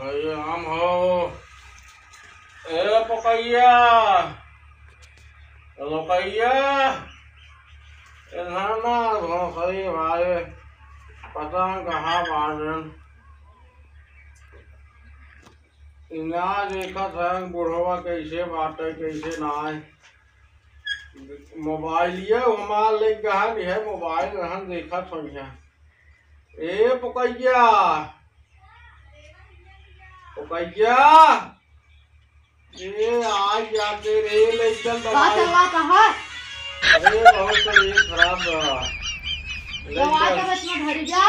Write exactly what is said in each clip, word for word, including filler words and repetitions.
अरे राम हो। ए पकैया, ए पकैया, ए ना ना, भोसड़ी भाई, पता न कहाँ बाजन। इना देखत है बुढ़वा कैसे बाटे, कैसे नाय। मोबाइलिया हमार लेके गहन है, मोबाइल रहन देखत होइहैं। ए पकैया, पकैया, ए आ जाते रे, ले चल का दवाई। चला कहा? अरे बहुत तबीयत खराब बा। ले दवाई चल। का बस में भरी जा।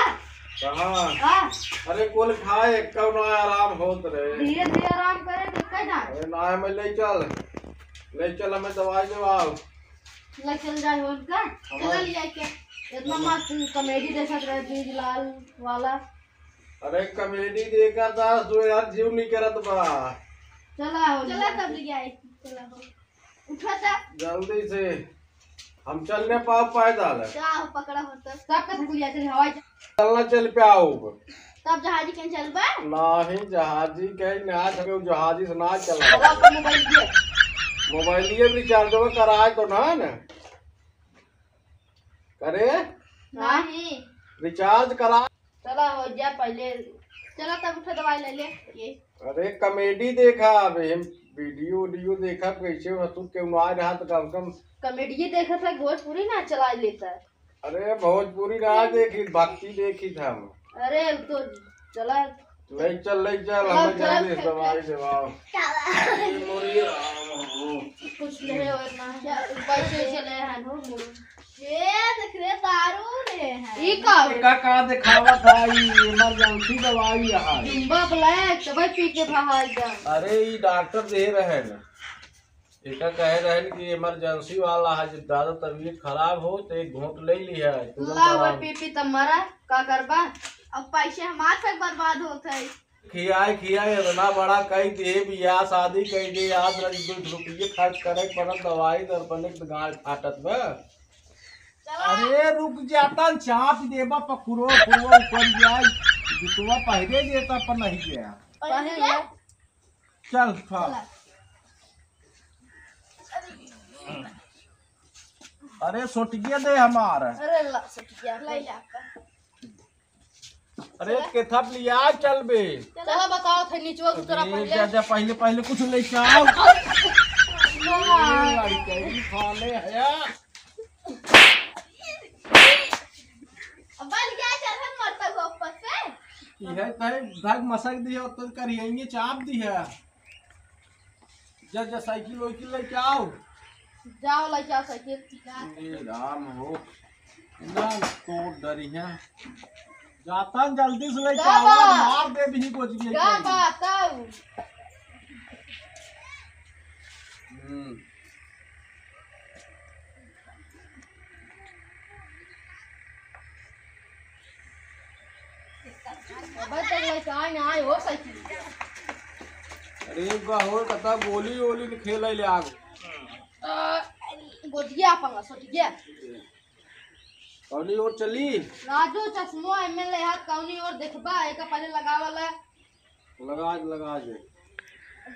कहाँ? हाँ। अरे कुल खाए, एक ना आराम होत रहे। धीरे धीरे आराम करे, दिक्कत ना। अरे ना, हमें ले चल, ले चल, हमें दवाई देवाओ। ले चल जाए उनका। हमारे चला लिया के। इतना मस्त कॉमेडी देखत रहे, बीज लाल वाला। अरे कॉमेडी देखा था, सो यार जीव नहीं करत बा। चला हो चला लिया तब के। ले आई। चला हो। उठा था। जल्दी से। हम चल न पाओ पैदल। क्या हो पकड़ा हो तो? सबके थक लिया, चल हवाई जहाज। चलना चल पे आओ। तब जहाजी के चलबा? नहीं, जहाजी के ना चलबे, जहाजी से ना चलबे। अब अपन मोबाइल दे। मोबाइलिये रिचार्ज कराए तो ना न करे? नहीं। रिचार्ज करा। चला हो जा पहले। चला तब उठा दवाई ले ले। ये। अरे कॉमेडी देखा, अब हम वीडियो वीडियो देखा, कैसे हो तू क्यों ना रहा तो कम से कम। कॉमेडिये देखत है, भोजपुरी ना चला लेता। अरे भोजपुरी ना देखी, भक्ति देखी था हम। अरे तो चला। ले चल, ले चल, चला, हमें चला, जल्दी चला। दवाई देवाओ। ए मोरी राम हो। कुछ नहीं हो ना, पैसे चले हैं नो। ये देख रे, दारू ले हैं। ई का? का, का दिखावा था, ई इमरजेंसी दवाई है। जुम्बा ब्लैक, तबे पी के भाग जा। अरे ई डॉक्टर दे रहे हैं ना। एका कहे रहन कि इमरजेंसी वाला है, जब ज्यादा तबीयत खराब हो तो एक घूंट ले लिया है, तुरंत ला, आराम। वही पी पी तब मरा, का करबा? अब पैसे हमार से बर्बाद होत है। खियाए खियाए इतना बड़ा कई दे, बियाह शादी कई दे, आज रज दो रुपये खर्च करे पड़त, दवाई दर पर एक गांड फाटत बा। चला। अरे रुक जाता, चाप देबा पकुरो, पुरो ऊपर जाए, जुतवा पहले देता पर नहीं गया। पहले चल, खा। चला। अरे, सोटिया दे हमार। अरे, ला, सोटिया, ले ले आपका। अरे, चला। केथा लिया चल बे। चला, बताओ थे, नीचवा उतरा अरे, पहले। जा, जा, पहले, पहले कुछ ले के आओ। वाह। लड़के भी खा ले, हया। अब बन गया, चल, हम मरता को ऊपर से। इहे तय धक मसक दिया, तो करिएंगे चाप दिया। जा, जा, साइकिल वाइकिल लेके आओ। जाओ, लेके आओ साइकिल। ए राम हो, ना तो डरी है। जाता न जल्दी से लेके का आओ, बात? मार दे भी गोजिए का के। बात, आओ। हम्म। अबे तक लेके आए ना आए हो साइकिल। अरे बा हो, कता गोली वोली न खेले ले आग। अ, गोदिया पंगा सट गया। कौनी ओर चली? राजू, चश्मो एमे ले हाथ, कौनी ओर देखबा, एका पहले लगावला। लगा, लगा दे।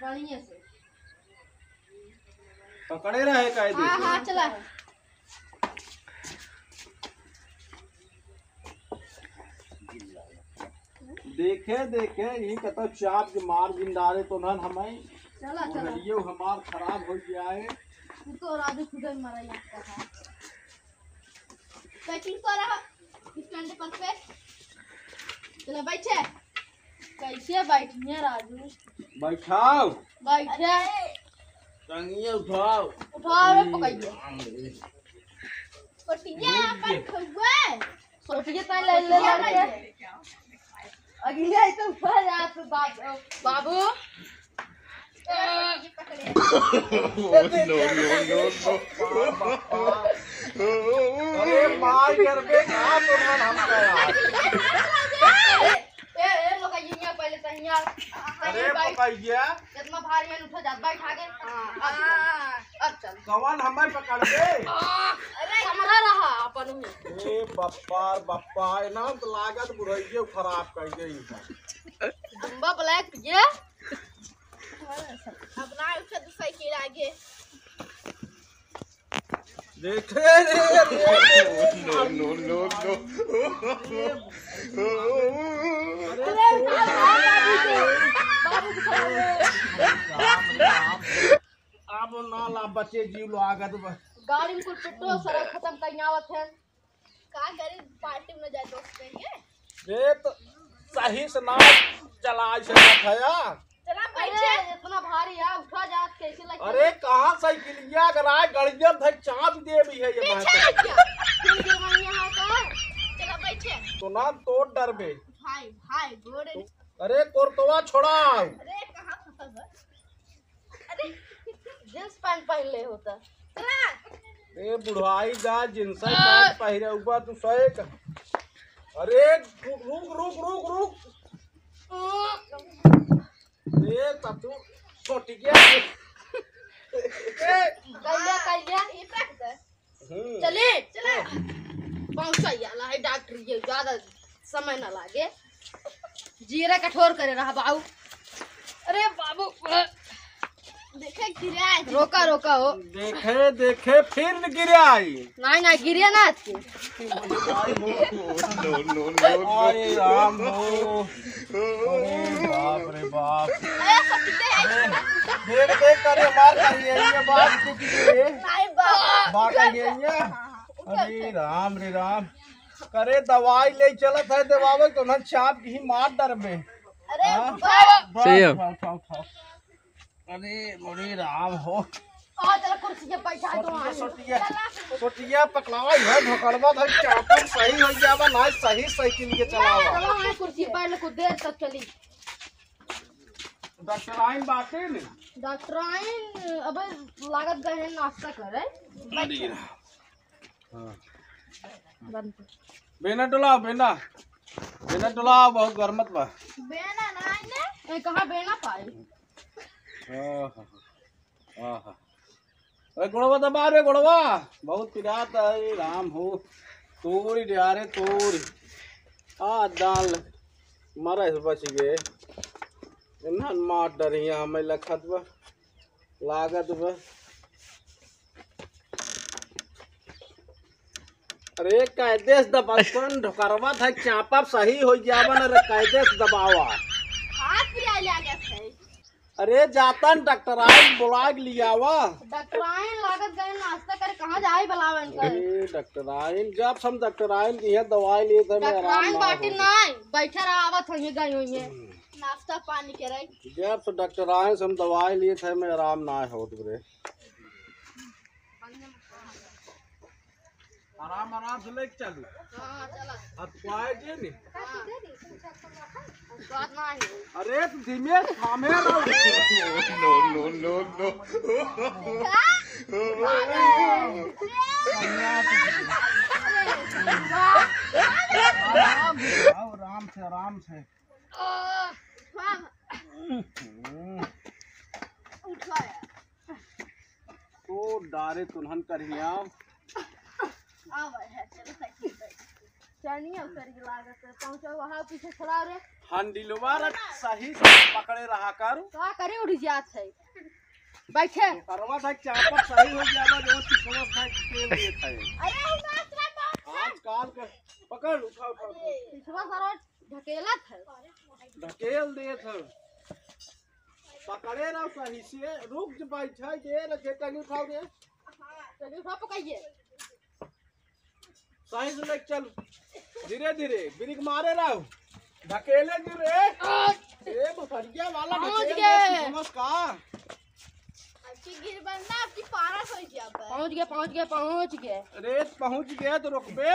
बढ़िया से। पकड़े रहे काहे हाँ, देखे? हाँ, चला। देखे, देखे, यही कहता चाप के मार जिन डाले तो नन हमें। चला, चला। ये हमार खराब हो गया है। तू तो राजू खुदे मरा ही आता है। साइकिल तो रहा स्टैंड पर पे। चला बैठे। कैसे बैठिए राजू? बैठाओ। बैठे। टंगिया उठाओ। उठाओ रे पकड़िए। पटिया अपन खगुए। सोटिया ताई ले, ले, ले, ले। अगले आई तो ऊपर जा तो बाबू, बाबू। No, no, no, no। अरे मार कर बे, कहाँ तो मन हमका यार। ए, ए, लोग, ये यहाँ पहले तो यहाँ, अरे, यहाँ बैठ। पकैया। इतना भारी है, उठो, जा, बैठ आगे। हाँ, अब चल। अब चल। कवन हमें पकड़ दे? अरे, हमरा रहा, अपन में। ए, बप्पा, बप्पा, ए नाम तो लागत बुढ़ैया खराब कर गई है। अम्बा ये अब ना उठे तो साइकिल आगे। देखे रे, रे, रे। No, no, no, no। अब ना ला बचे जीव लागत बा। गाड़ी में कुल पेट्रोल सारा खत्म कहीं आवत है। का करी, पार्टी में जाए दोस्त कहेंगे। रे तो सही से ना चला सकत है यार। चला बैठे। अरे, इतना भारी है, उठा जात कैसे लगे? अरे, कहाँ साइकिलिया अगर आए, गड़िया धर चाप दे भी है ये पीछे बात। है क्या? फिर गिरवाइया है का? चला बैठे। तो ना तोड़ डरबे। भाई, भाई, गोरे। अरे, कोर्तवा छोड़ा। अरे, कहाँ फंसा बा? अरे, जींस पैंट पहन ले होता। चला। ए बुढ़ाई जा, जींस पैंट पहिरे हुआ तू सैक। अरे रुक, रुक, रुक, रुक, रुक। ए तू सोटी गया। ए, कहिया, कहिया? हम्म। चले, चले। पहुँचा याला है डॉक्टर, ये ज्यादा समय ना लागे। जीरा कठोर करे रहा बाबू। अरे बाबू, देखे गिराए। रोका, रोका हो। देखे, देखे, फिर गिराए। नहीं, नहीं, गिरे ना आज के। No, no, no, no। अरे राम हो। अरे बाप रे बाप। अरे, सब कितने हैं? देख, देख, अरे मार करिए, ये बाप के किए। नहीं, बाप। बाप कहिए ये। हाँ, हाँ, उठो, अरे उठो। राम रे राम। करे दवाई ले चलत है, देवावे तो ना चाप की मार डर में। अरे, हाँ? उठो। उठाओ, सही है। उठाओ, उठाओ, उठाओ। अरे, अरे राम हो। आ, चला कुर्सी पे बैठा दो, सोटिया, आ। सोटिया, सोटिया पकड़ावा, यह ढोकड़वा धर चापन सही हो जावा, ना सही साइकिल के चलावा। चलो, हाँ, कुर्सी पर ले, कुछ देर तक चली। डॉक्टर आइन बाटे ने? डॉक्टर आइन, अबे लागत गए हैं नाश्ता करे। अरे। हाँ। बंद कर। बेना डोलाओ, बेना। बेना डोलाओ, बहुत गरमत बा। बेना ना आइले। ए, कहाँ बेना पाई? आहा, आहा। अरे गोड़वा दबा रे गोड़वा, बहुत पिरात है, राम हो। तोरी रे, अरे तोरी। आ दाल मरे से बच गए। इन्हन मार डरिया हमें लखत बा। लागत बा। अरे, कायदे से दबा, कौन ढोकरवा था, चापा सही हो जावा ना रे, कायदे से दबावा। हाथ पिराए लागत है। अरे, जातन डॉक्टर आइन बुला के लियावा। डॉक्टर आइन लागत गए नाश्ता करे, कहाँ जाए बुलावे इनका? अरे, डॉक्टर आइन, जब से हम डॉक्टर आइन की यहाँ दवाई लिए थे, मैं डॉक्टर आराम आइन ना बाटी होत। नहीं, बैठे रहा, आवत होइए, गए होइए। नाश्ता पानी करे। जब से डॉक्टर आइन से हम दवाई लिए थे, मैं आराम ना होत रे। आराम, आराम से लेके चलू। हाँ, चला। अब पाए जे ने। हाँ। स्वाद ना है। अरे, तू धीमे थामे रहो। No, no, no, no। आराम से, आराम से। उठा यार। तो डारे तुनहन करिया। आवा है, चलो साइकिल पे। चनिया उतर के लागत है। पहुँचो वहाँ पीछे खड़ा रे। हैंडलवा रख, सही से पकड़े रहा कर। का करे उठ जात है। बैठे। करवा था चापत सही हो जावा, जो पिछवा था तेल देत है। अरे, उनास रहा बाप। आजकल का पकड़, उठा, उठा, उठा। अरे। पिछवा सारा ढकेलत है। ढकेल देत है। पकड़े रहो सही से, रुक जा, बैठा, ये रखे, टंगी उठाओ रे। टंगी उठाओ, पकड़िए। सही से लेके चल, धीरे धीरे, ब्रेक मारे रहो, ढकेले गिर रे। ए, भोसड़िया वाला पहुँच ढकेल गए। दे, समझ का? आपकी गिर बंदा, आपकी पारा हो गया बस। पहुँच गए, पहुँच गए, पहुँच गए। अरे, पहुँच गया तो रोकबे।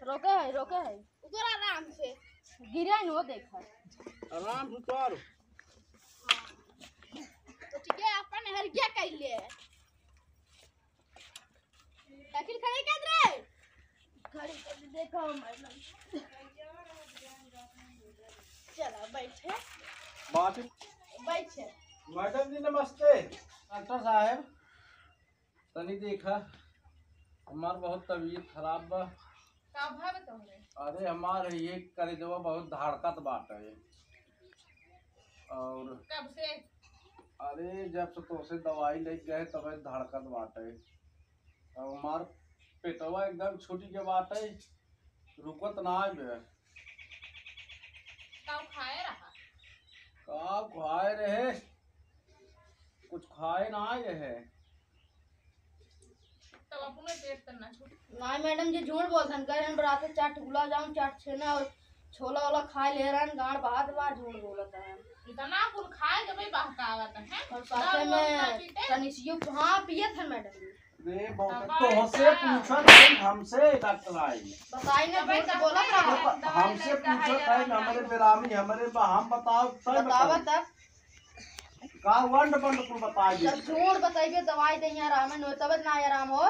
रोके है, रोके है। उतर आराम से। गिरे न हो, देखा। आराम से उतर। तो ठीक है, अपन हर क्या कर ले? साइकिल खड़ी कर रे। खड़ी कर दे, देखो, मैडम। चला, बैठे। बात बैठे। मैडम जी, नमस्ते। डॉक्टर साहब। तनी देखा, हमार बहुत तबीयत खराब बा। का भा बा तोहरे? अरे, हमार ये करेजवा बहुत धड़कत बाटे। और कब से? अरे, जब से तोसे दवाई लेके गए, तबे धड़कत बाटे। अब हमार पेटवा एकदम छूट के बाटे, रुकत ना आवे। का खाए रहा? का खाए रहे? कुछ खाए ना आए रहे। तब अपने पेट त ना छूट। नाहीं मैडम जी, झूठ बोलत हन। कहे रहन बराते चार ठे गुलाब जामुन, चार ठे छेना और छोला वाला खाए ले रहन, गांड बहात बा, झूठ बोलत हन। इतना कुल खाए के भाई बहकावत है। और साथे में तनिसियो, हाँ, पियत हन मैडम जी। रे बाप, तोहसे पूछत है, हमसे डॉक्टर आई। बताई ना, झूठ बोलत रहा। हमसे पूछत है, हमरे बेरामी, हमरे बा-, हम बताओ, तब बतावा बताओ। तब। का वंड बंड कुल बताई दे। जब झूठ बताइबे, दवाई दइहे, आराम न होए, तब ना आराम हो।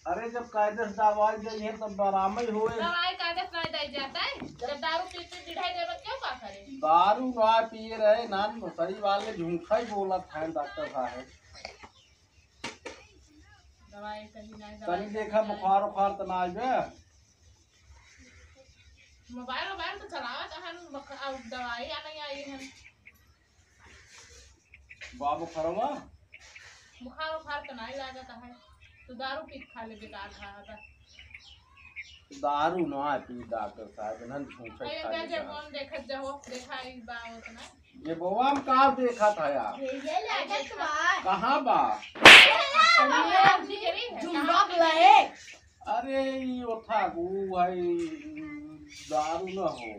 अरे, जब कायदे से दवाई दइहे, तब आराम ही होए। दवाई कायदे से नहीं दे जाता है। जब दारू पी के चिढ़ाई देबे, क्यों का करे? दारू ना पिए रहे, नान सही वाले झूठा ही बोलत है डॉक्टर साहब। दवाई सही नहीं, तनी दवाई देखा, सही नहीं। बुखार उखार त ना आइबे? मोबाइल, मोबाइल तो चलावत हन, बख-, अब दवाई आ नहीं आई है। बा बुखारवा? बुखार उखार तो नहीं लागत है, तो दारू पी के खा ले, बेकार रहा था। दारू ना पी डॉक्टर साहब, इन्हन झूठे अरे, खा ले जब कहा। मन देखत जाओ, देखा ई बा उतना। ये बउआ, हम का देखत है यार? ये ले आ जा तू बा। कहाँ बा? अरे, जुम्बा बुलाए। अरे, ई ओथा, ऊ भाई, दारू न हो।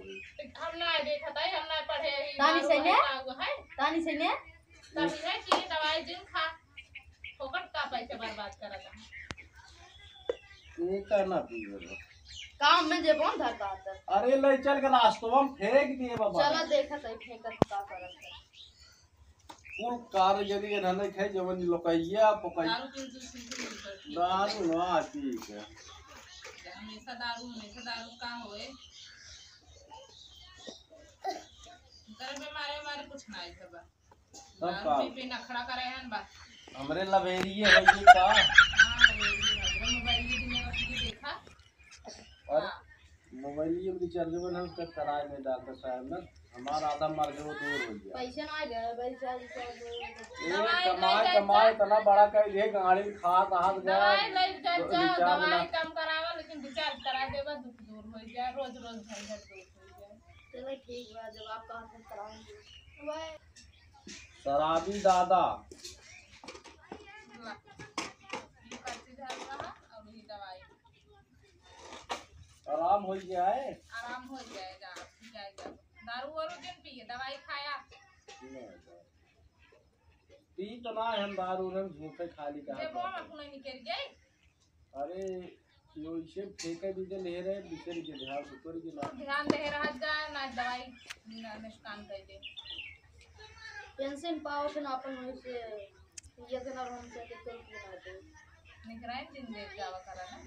हम ना देखत है, हम ना पढ़े, ई तानी दारू से ने? है, का है? तानी से ने? तब इहे कि दवाई जिन खा, फोकट का पैसे बर्बाद करत है। ये का ना पीवे बा? काम में जे कौन धर बात है? अरे, ले चल के रास्तवा में फेंक दिए बाबा। चला देखत है, फेंकत का करत है। कुल कार यदि एन्हन नहीं खाई, जवन लोकैया, पोकैया। दारू पी, पी, पी, पी, पी, पी। दारू ना पी के। हमेशा दारू, हमेशा दारू का होए? तेरे बीमारी, बीमारी कुछ ना आई सब। तब दारू का? पी, पी नखड़ा करे हैं बस। हमरे लवेरिये है ये का? हाँ, लवेरिये है। वो मोबाइल में दुनिया का टीवी देखा। और हाँ। मोबाइल में रिचार्ज में हम कर कराए में डॉक्टर साहब ने, हमारा आधा मर गए, वो दूर हो गया। पैसे ना आ गए, भाई, रिचार्ज, रिचार्ज, रिचार्ज। ये दवाई कमाए, ले कमाए, जा। इतना बड़ा कर लिए, गाड़ी खात, हाथ गया, दवाई ले जा, जा, रिचार्ज दवाई ना। कम करावा, लेकिन रिचार्ज करा देबा, दुख दूर हो जाए, रोज, रोज झंझट दूर हो जाए। चलो ठीक बा, जब आप कहा, हम कराएंगे। शराबी दादा। ला। ये पर्ची धर रहा और ये दवाई। आराम हो जाए। आराम हो जाएगा, पी जाएगा। दारू वारू जिन पिए, दवाई खाया। नहीं, नहीं। पी तो ना हम दारू, हम झूठे खाली कहा जे बोल जाते। अपने निकल गए। अरे, यो इसे फेंके भी दे ले रहे, बिचर के ध्यान से तोड़ के ना। ध्यान दे रहा जा, ना दवाई ना नुकसान कर दे। पेंशन पाओ फिर अपन वहीं से ये दिन और हम से तो की ना दे। निगरानी दिन दे जावा करा ना।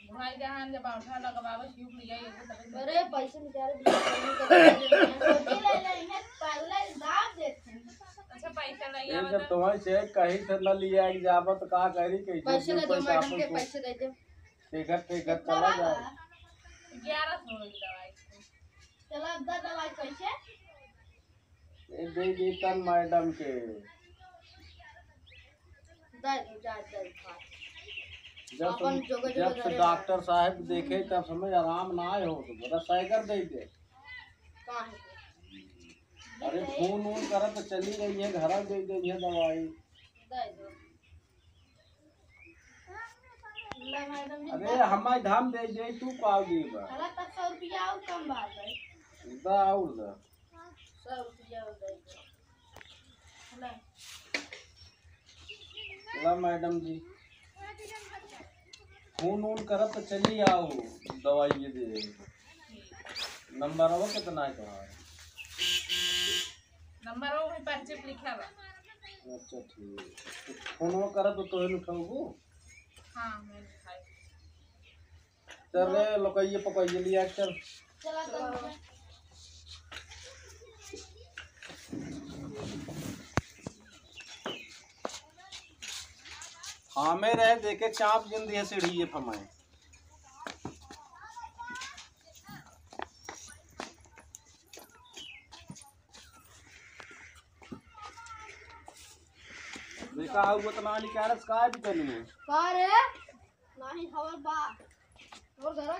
भाई जहान जब औंठा लगवावे, क्यों लिया ये तो तभी अरे, पैसे निकाले, बिना पैसे के पैसे ले ले, इन्हें पहले दाब देते हैं। अच्छा, पैसा नहीं ये आवा जब तो। तुम्हारे से कहीं से न लिया के जाबो तो का करी, कैसे पैसे दे दो, पैसा मैडम आपन के को पैसे दे दो। टेकत, टेकत चला जाए। ग्यारह सौ की दवाई। चला, अब दा दवाई कैसे? ए, दे दी तन मैडम के। दे दो, जा, दे दो। जब अपन तुम, जोगे, जब जोगे से धरे डॉक्टर साहब देखे, तब समय आराम ना आए हो, तो बड़ा साइकिल दे दे। कहाँ है? अरे, फोन वोन करत तो चली गई है, घर दे दे है दवाई। दे दो। ले मैडम जी, अरे, दस हमारे धाम दे दे, तू का देबा? अरे, तो सौ रुपया और कम बात है। दा और दा। सौ रुपया और दे दो। ले। ला मैडम जी, फोन वोन करब तो चली आओ, दवाई ये दे। नंबरवा कितना है तुम्हारा? नंबरवा वही पर्ची पे लिखा बा। अच्छा, ठीक। तो फोनवा करब तो तोहे उठाओगू? हाँ, मैं उठाई। चल रे, लुकइये पकइये लिया, चल। चला, चल। हाँ, मैं रहे देखे चाप जिन दिए सीढ़ी ये फमाए। का हुआ तो नानी के आरस का भी करनी है? का रे? नाही हवर बा। तोर घर